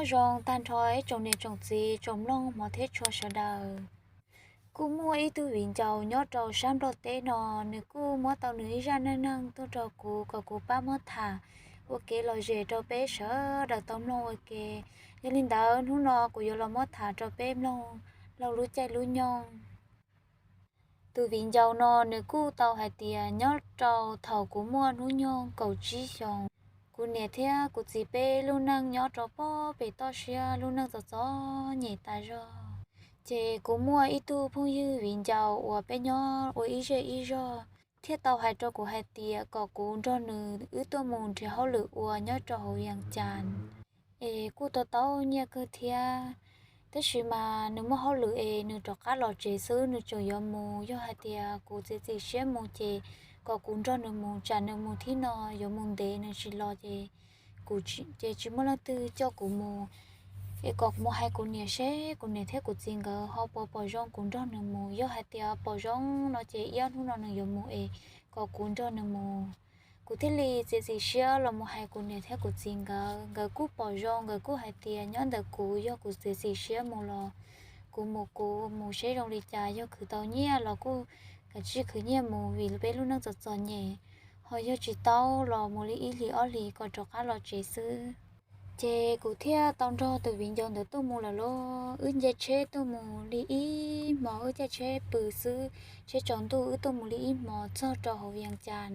Zoo tag nrho ib tsoom niam tsoom txiv tsoom mloog hmov thiab tshua sawv daws. Kuj muaj ib tug viv ncaus nyob rau sab Nplog teb no, nws kuj muab tau nws ib zaj neej neeg tuaj rau kuv kom kuv pab muab tham ua kev lom zem rau peb sawv daws tau mloog ua ke. Yog li ntawd hnub no kuv yuav los muab tham rau peb mloog laug lub caij lub nyoog. Tus viv ncaus no nws kuj tau hais tias nyob rau thaum kuv muaj hnub nyoog kaum tsib xyoos, kuv niam thiab kuv txiv peb lub neej nyob rau pob pem toj siab, lub neej txom txom nyem tas zog. Ces kuv muaj ib tug phooj ywg viv ncaus uas peb nyob ua ib zej ib zog thiaj tau hais rau kuv hais tias kom kuv nrog nws wb tuaj mus nrhiav hauj lwm ua nyob rau hauv Vias Cas es kuj tau tau nyiaj kawg thiab. Tab sis mas nws muaj hauj lwm es nws rov qab los tsev xwb, nws tseem yuav mus. Yog hais tias kuv txiav txim siab mus ces kom kuv nrog nws mus, tsam nws mus thib no yuav mus ntev nws tsis los ces kuv, ces tsis muaj leej twg coj kuv mus. Es kom mus hais kuv niam seb kuv niam thiab kuv txiv nkawd ho puas pom zoo kuv nrog nws mus. Yog hais tias pom zoo no ces ib ob hnub no nws yuav mus es kom kuv nrog nws mus. Kuv thiaj li txiav txim siab los mus hais kuv niam thiab kuv txiv nkawd. Nkawd kuj pom zoo, nkawd kuj hais tias nyob ntawm kuv, yog kuv txiav txim siab mus los kuv mus, kuv mus seb zoo li cas. Yog khwv tau nyiaj los kuj kav tsij khwv nyiaj mus vim peb lub neej txom txom nyem. Ho yog tsis tau los mus li ib hlis ob hlis kom rov qab los tsev xwb. Ces kuv thiaj tau nrog tus viv ncaus ntawd tuaj mus lawm lauj. Wb nce tsheb tuaj mus li ib hmo, wb caij tsheb pw xwb, tsheb tsaus ntuj, wb tuaj mus li ib hmo txog rau hauv Vias Cas.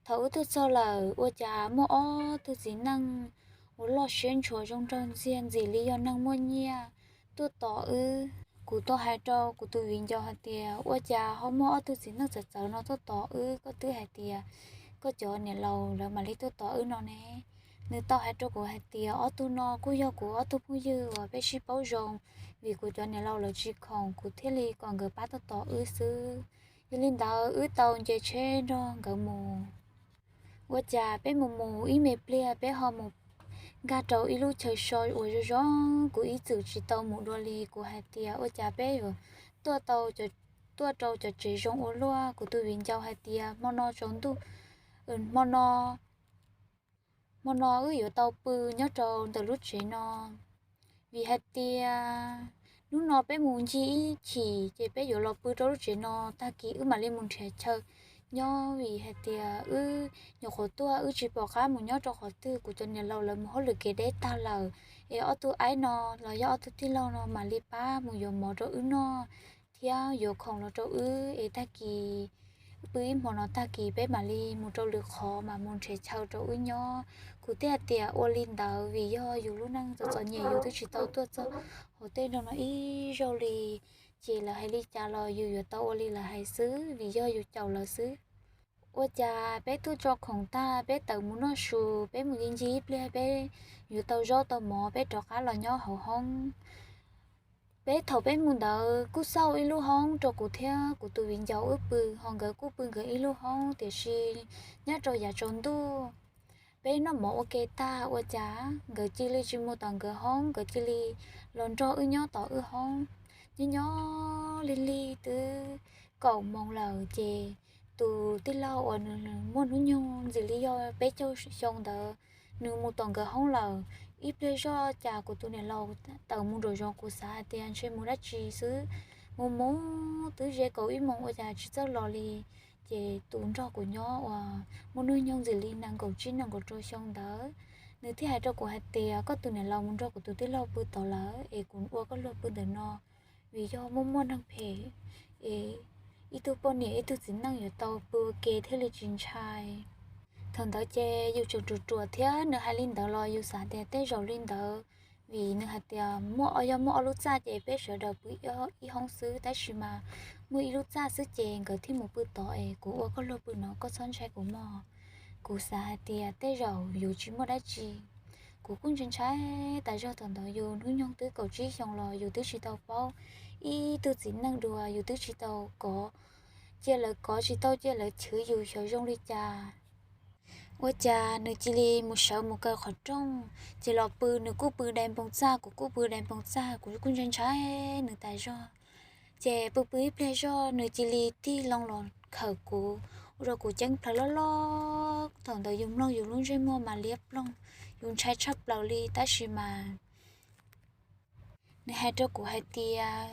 Thaum wb tuaj txog lawm ua cas muaj ob tug txiv neej uas loj siab ntshua zoo nraug ntxiag ntxim li yog neeg muaj nyiaj tuaj tos wb. Kuv tau hais rau kuv tus viv ncaus hais tias ua cas ho muaj ob tug txiv neej txawv txawv no tuaj tos wb, koj twb hais tias koj cov niam laus lawv mam li tuaj tos wb no ne. Nws tau hais rau kuv hais tias ob tug no kuj yog kuv ob tug phooj ywg uas peb sib paub zoo, vim kuv cov niam laus lawv tsis khoom kuv thiaj li kom nkawd pab tuaj tos wb xwb. Yog li ntawd wb tau nce tsheb nrog nkawd mus. Ua cas peb mus mus ib me pliag peb ho mus nkag rau ib lub chaw so uas zoo zoo, kuv ib txwm tsis tau mus dua li. Kuv hais tias ua cas peb yuav tuaj tau, tuaj rau cov tsev zoo ua luaj. Kuv tus viv ncaus hais tias hmo no tsaus ntuj, hmo no, hmo no wb yuav tau pw nyob rau ntawm lub tsev no, vim hais tias hnub no peb mus ncig ib chim ces peb yuav los pw rau lub tsev no, tag kis wb mam li mus nrhiav chaw nyob. Vim hais tias wb nyuam qhuav tuaj, wb tsis pom qab mus nyob rau qhov twg, kuv cov niam laus lawv mus hauj lwm kev deb tag lawm, es ob tug aib no los yog ob tug tij laug no mam li pab mus yuav mov rau wb noj thiab yuav khoom los rau wb, es tag kis pw ib hmo no tag kis peb mam li mus rau lwm qhov mas mus nrhiav chaw rau wb nyob. Kuv thiaj hais tias ua li ntawd, vim yog yus lub neej txom txom nyem, yus twb tsis tau tuaj txog hauv tej nroog no ib zaug li, ces lawv hais li cas los yus yuav tau ua li lawv hais xwb, vim yog yus caum lawv xwb. Ua cas peb tuaj tso khoom tag peb tawm mus noj su, peb mus ncig ncig ib pliag peb yuav tau zaub tau mov peb rov qab los nyob hauv hoob. Peb thaum peb mus ntawd kuj xauj ib lub hoob rau kuv thiab kuv tus viv ncaus wb pw, ho nkawd kuj pw nkawd ib lub hoob, tiam sis nyob rau yav tsaus ntuj peb noj mov ua ke tag ua cas nkawd cia li tsis mus tom nkawd hoob, nkawd cia li los nrog wb nyob tom wb hoob. Nyob nyob lig lig twb kaum moos lawm ces tus tij laug uas nws muaj hnub nyoog ntxim li yog peb caug xyoo ntawd, nws mus tom nkawd hoob lawm. Ib pliag zoj cas kuv tus niam laus tawm mus nraum zoov, kuv xav hais tias ntshe mus dab tsi xwb, mus mus twb ze kaum ib moos ua cas tsis txawj los li. Ces tus nrog kuv nyob uas muaj hnub nyoog ntxim li nees nkaum tsib nees nkaum rau xyoo ntawd, nws thiaj hais rau kuv hais tias koj tus niam laus mus nrog kuv tus tij laug pw tod lawm es kuv ua koj luag pw ntawm no, vim yog muaj muaj neeg phem es ib tug poj niam ib tug txiv neej yuav tau pw ua ke thiaj li tsis ntshai. Thaum ntawd ces yus tseem ruam ruam thiab, nws hais li ntawd los yus xav tias tej zaum li ntawd, vim nws hais tias muaj, yog muaj ob lub txaj ces peb sawv daws pw ib hoob xwb, tab sis mas muaj ib lub txaj xwb ces nkawd thiaj mus pw tod es kuv ua koj luag pw no, koj txhob ntshai kuv mog. Kuv xav hais tias tej zaum yus tsis muaj dab tsi. Kuv kuj ntshai ntshai tas zog, thaum ntawd yus hnub nyoog twb kaum tsib xyoo los yus twb tsis tau paub ib tug txiv neej dua, yus twb tsis tau kov, cia lawv kov tsis tau, cia lawv chwv yus xyov zoo li cas. Ua cas nws cia li mus sawv mus kaw qhov rooj, ces los pw, nws kuj pw dai npoo txaj, kuv kuj pw dai npoo txaj, kuv kuj ntshai ntshai nws tas zog. Ces pw pw ib pliag zog nws cia li tig loo los khawm kuv, ua rau kuv ceeb plhaws loj loj. Thaum ntawd yus mloog yus lub ntsej muag mas liab ploog, yus ntshai tshaj plaws li, tab sis mas Nws hais rau kuv hais tias,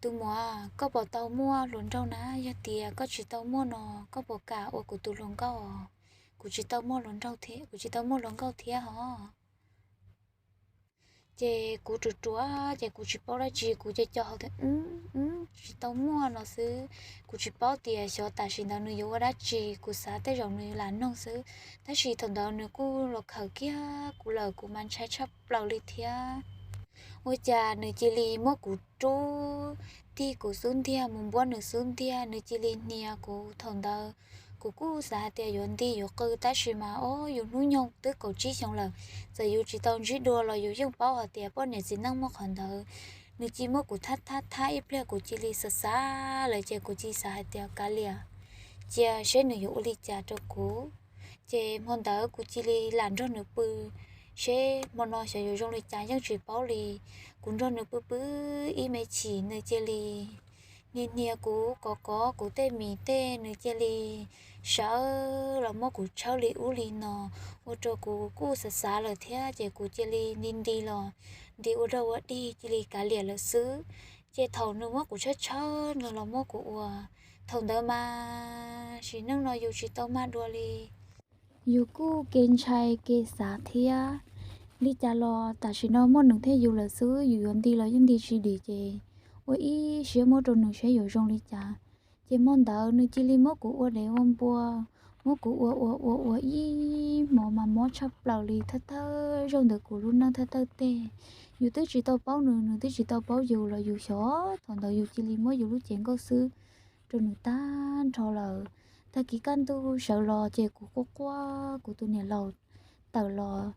tus muam, koj puas tau muaj hluas nraug na? Yog tias koj tsis tau muaj no, koj puas kam ua kuv tus hluas nkauj? Kuv tsis tau muaj hluas nraug thiab, kuv tsis tau muaj hluas nkauj thiab hos. Ces kuv ruam ruam ces kuv tsis paub dab tsi, kuv co co hauv tias, tsis tau muaj no xwb. Kuv tsis paub tias xyov tam sim ntawd nws yuav ua dab tsi, kuv xav tej zaum nws lam noog xwb. Tab sis thaum ntawd nws kuj los khawm kiag kuv lawm, kuv mas ntshai tshaj plaws li thiab. Ua cas nws cia li muab kuv rub, tig kuv xub ntiag mus npuab nws xub ntiag, nws cia li hnia kuv. Thaum ntawd kuv kuj xav hais tias yuav nti yuav qw, tab sis mas ob yus hnub nyoog twb kaum tsib xyoos lawm, txawm yus tsis tau ntsib dua los yus yeej paub hais tias poj niam txiv neej muaj qhov ntawd. Nws cia li muab kuv thab thab thab ib pliag kuv cia li xav xav lawm ces kuv cia li xav hais tias kav liam, cia seb nws yuav ua li cas rau kuv. Ces hmo ntawd kuv cia li lam nrog nws pw, seb hmo no xyov yuav zoo li cas yeej tsis paub li. Kuv nrog nws pw pw ib me chim nws cia li hnia hnia kuv, kov kov kuv tej mis tej, nws cia li sawv los muab kuv tshawb li ub li no, ua rau kuv kuj xav xav lawm thiab ces kuv cia li nti nti los nti ua dog ua dig cia li kav liam lawm xwb. Ces thaum nws muab kuv tshawb tshawb nws los muab kuv ua, thaum ntawd mas sim neej no yus tsis tau mag dua li. Yus kuj kev ntshai kev xav thiab. Li cas los tam sim no muaj nws thiab yus lawm xwb, yus yuav nti los yeej nti tsis dim ces ua ib siab muab rau nws saib yuav zoo li cas. Ces hmo ntawd nws cia li muab kuv ua dev ua npua, muab kuv ua ua ua ua ib hmos mas mob tshaj plaws li. Thawj thawj zaug ntawd kuv lub neej thawj thawj teg, yus twb tsis tau paub nws, nws twb tsis tau paub yus los yus xyov thaum ntawd yus cia li muab yus lub cev nkauj xwb rau nws tag nrho lawm. Tag kis kaj ntug sawv los ces kuv quaj quaj, kuv tus niam laus tawm los,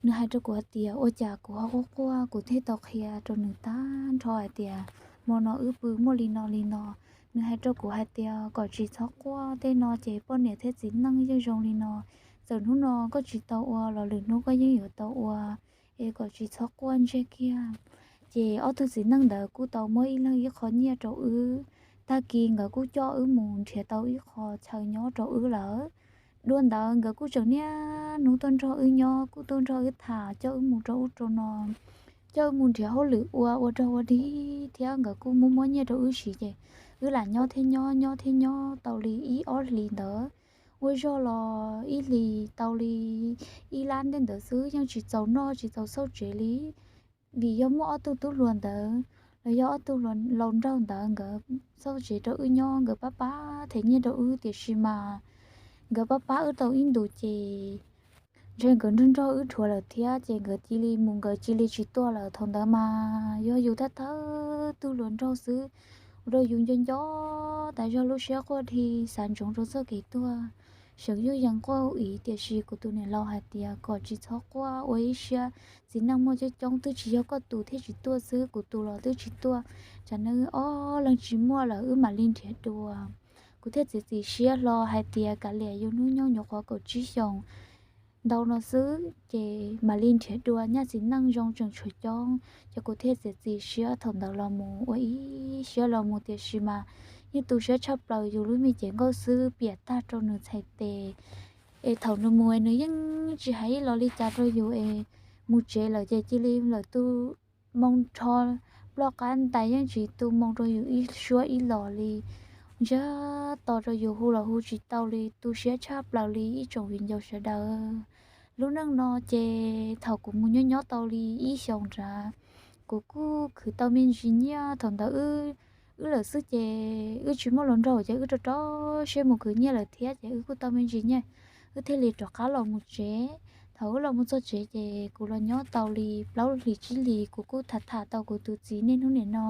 nws hais rau kuv hais tias ua cas kuv ho quaj quaj, kuv thiaj tau qhia rau nws tag nrho hais tias hmo no wb pw muaj li no li no. Nws hais rau kuv hais tias kom tsis txhob quaj, tej no ces poj niam thiab txiv neej yeej zoo li no. Txawm hnub no koj tsis tau ua los lwm hnub koj yeej yuav tau ua, es kom tsis txhob quaj ntsej kiag. Ces ob tug txiv neej ntawd kuj tau muab ib leeg ib qho nyiaj rau wb. Tag kis nkawd kuj coj wb mus nrhiav tau ib qho chaw nyob rau wb lawm. Dua ntawd nkawd kuj tseem niaj hnub tuaj nrog wb nyob, kuj tuaj nrog wb tham, coj wb mus rau ub rau no, coj wb mus nrhiav hauj lwm ua, ua rog ua dig thiab nkawd kuj muab muab nyiaj rau wb siv ces wb lam nyob thiab nyob, nyob thiab nyob tau li ib ob hlis ntawd. Ua zog los ib hlis tau li ib lab ntej ntawd xwb, yeej tsis txaus noj tsis txaus xauj tsev li. Vim yog muaj ob tug tub hluas ntawd los yog ob tug laus nraug ntawd, nkawd xauj tsev rau wb nyob, nkawd pab pab them nyiaj rau wb, tiam sis mas nkawd pab pab wb tau ib ntus ces ntshe nkawd nrog nrog wb dhuav lawm thiab ces nkawd cia li mus, nkawd cia li tsis tuaj lawm. Thaum ntawd mas yog yus thawj thawj tug hluas nraug xwb, ua rau yus nco nco tas zog, lub siab quaj dhi xav ntsoov rau txoj kev tuag, seem yuj yees quaj hu ib. Tiam sis kuv tus niam laus hais tias kom tsis txhob quaj, ua ib siab, txiv neej muaj coob coob, twb tsis yog koj tus thiaj tsis tuaj xwb, kuv tus los twb tsis tuaj, tsam no wb ob leeg tsis muaj lawm wb mam li nrhiav dua. Kuv thiaj txiav txim siab hlo hais tias kav liam, yus hnub nyoog nyuam qhuav kaum tsib xyoos ntau no xwb ces mam li nrhiav dua, nyaj txiv neej zoo tseem tshuav coob. Ces kuv thiaj txiav txim siab thaum ntawd los mus, ua ib siab los mus, tiam sis mas yeej tu siab tshaj plaws yus lub me cev nkauj xwb, piam tag rau nws txhais tes. Es thaum nws mus nws yeej tsis hais ib los li cas rau yus es mus tsev lawm ces cia li lawm tu moo nrho, ploj qab ntais yeej tsis tu moo rau yus ib suab ib los li. Ntsiag to rau yus hu los hu tsis tau li, tu siab tshaj plaws li ib tsoom viv ncaus sawv daws. Lub neej no ces thaum kuv mus nyob nyob tau li ib xyoos nrad, kuv kuj khwv tau me ntsis nyiaj. Thaum ntawd wb lawm xwb ces wb tsis muaj hluas nraug ces wb rau rau siab mus khwv nyiaj lawm thiab ces wb kuj tau me ntsis nyiaj, wb thiaj li rov qab los mus tsev. Thaum wb los mus txog tsev ces kuv los nyob tau li plaub hlis tsib hlis, kuv kuj tham tham tau kuv tus txiv niaj hnub nim no,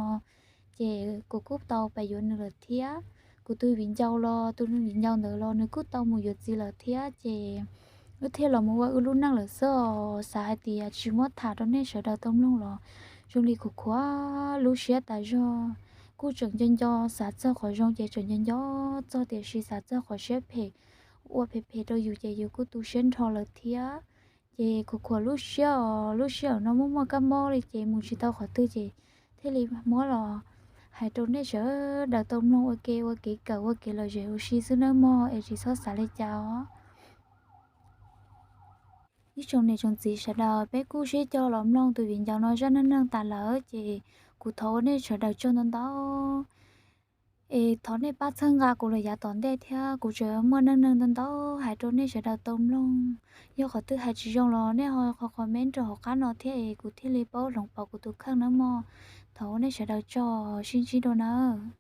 ces kuv kuj tau pab yuav nws lawm thiab. Kuv tus viv ncaus los, tus viv ncaus ntawd los nws kuj tau mus yuav txiv lawm thiab ces wb thiaj los mus ua wb lub neej lawm xwb os. Xav hais tias tsis muab tham rau nej sawv daws tau mloog los zoo li khuv khuav lub siab tas zog. Kuj tseem nco nco xav txog qhov zoo ces tseem nco nco txog, tiam sis xav txog qhov siab phem ua phem phem rau yus ces yus kuj tu siab nrho lawm thiab. Ces khuv khuav lub siab os, lub sij hawm no muaj muaj kab mob li ces mus tsis tau qhov twg ces thiaj li muab los hais rau nej sawv daws tau mloog ua ke, ua kev kawm ua kev lom zem ua si xwb nawb mog, es tsis txhob xav li cas os. Ib tsoom niam tsoom txiv sawv daws, peb kuj sib cog los mloog tus viv ncaus no zaj neej neeg tas lawm, ces kuv thov ua nej sawv daws tsaug ntau ntau. Es thov nej pab txhawb nqa kuv los yav tom ntej thiab, kuv tseem muaj neej neeg ntau ntau hais rau nej sawv daws tau mloog. Yog qhov twg hais tsis zoo los nej ho qhov comment rau hauv qab no thiab es kuv thiaj li paub hloov pauv kuv tus kheej nawb mog. Thov ua nej sawv daws tsaug, sib ntsib dua nawb.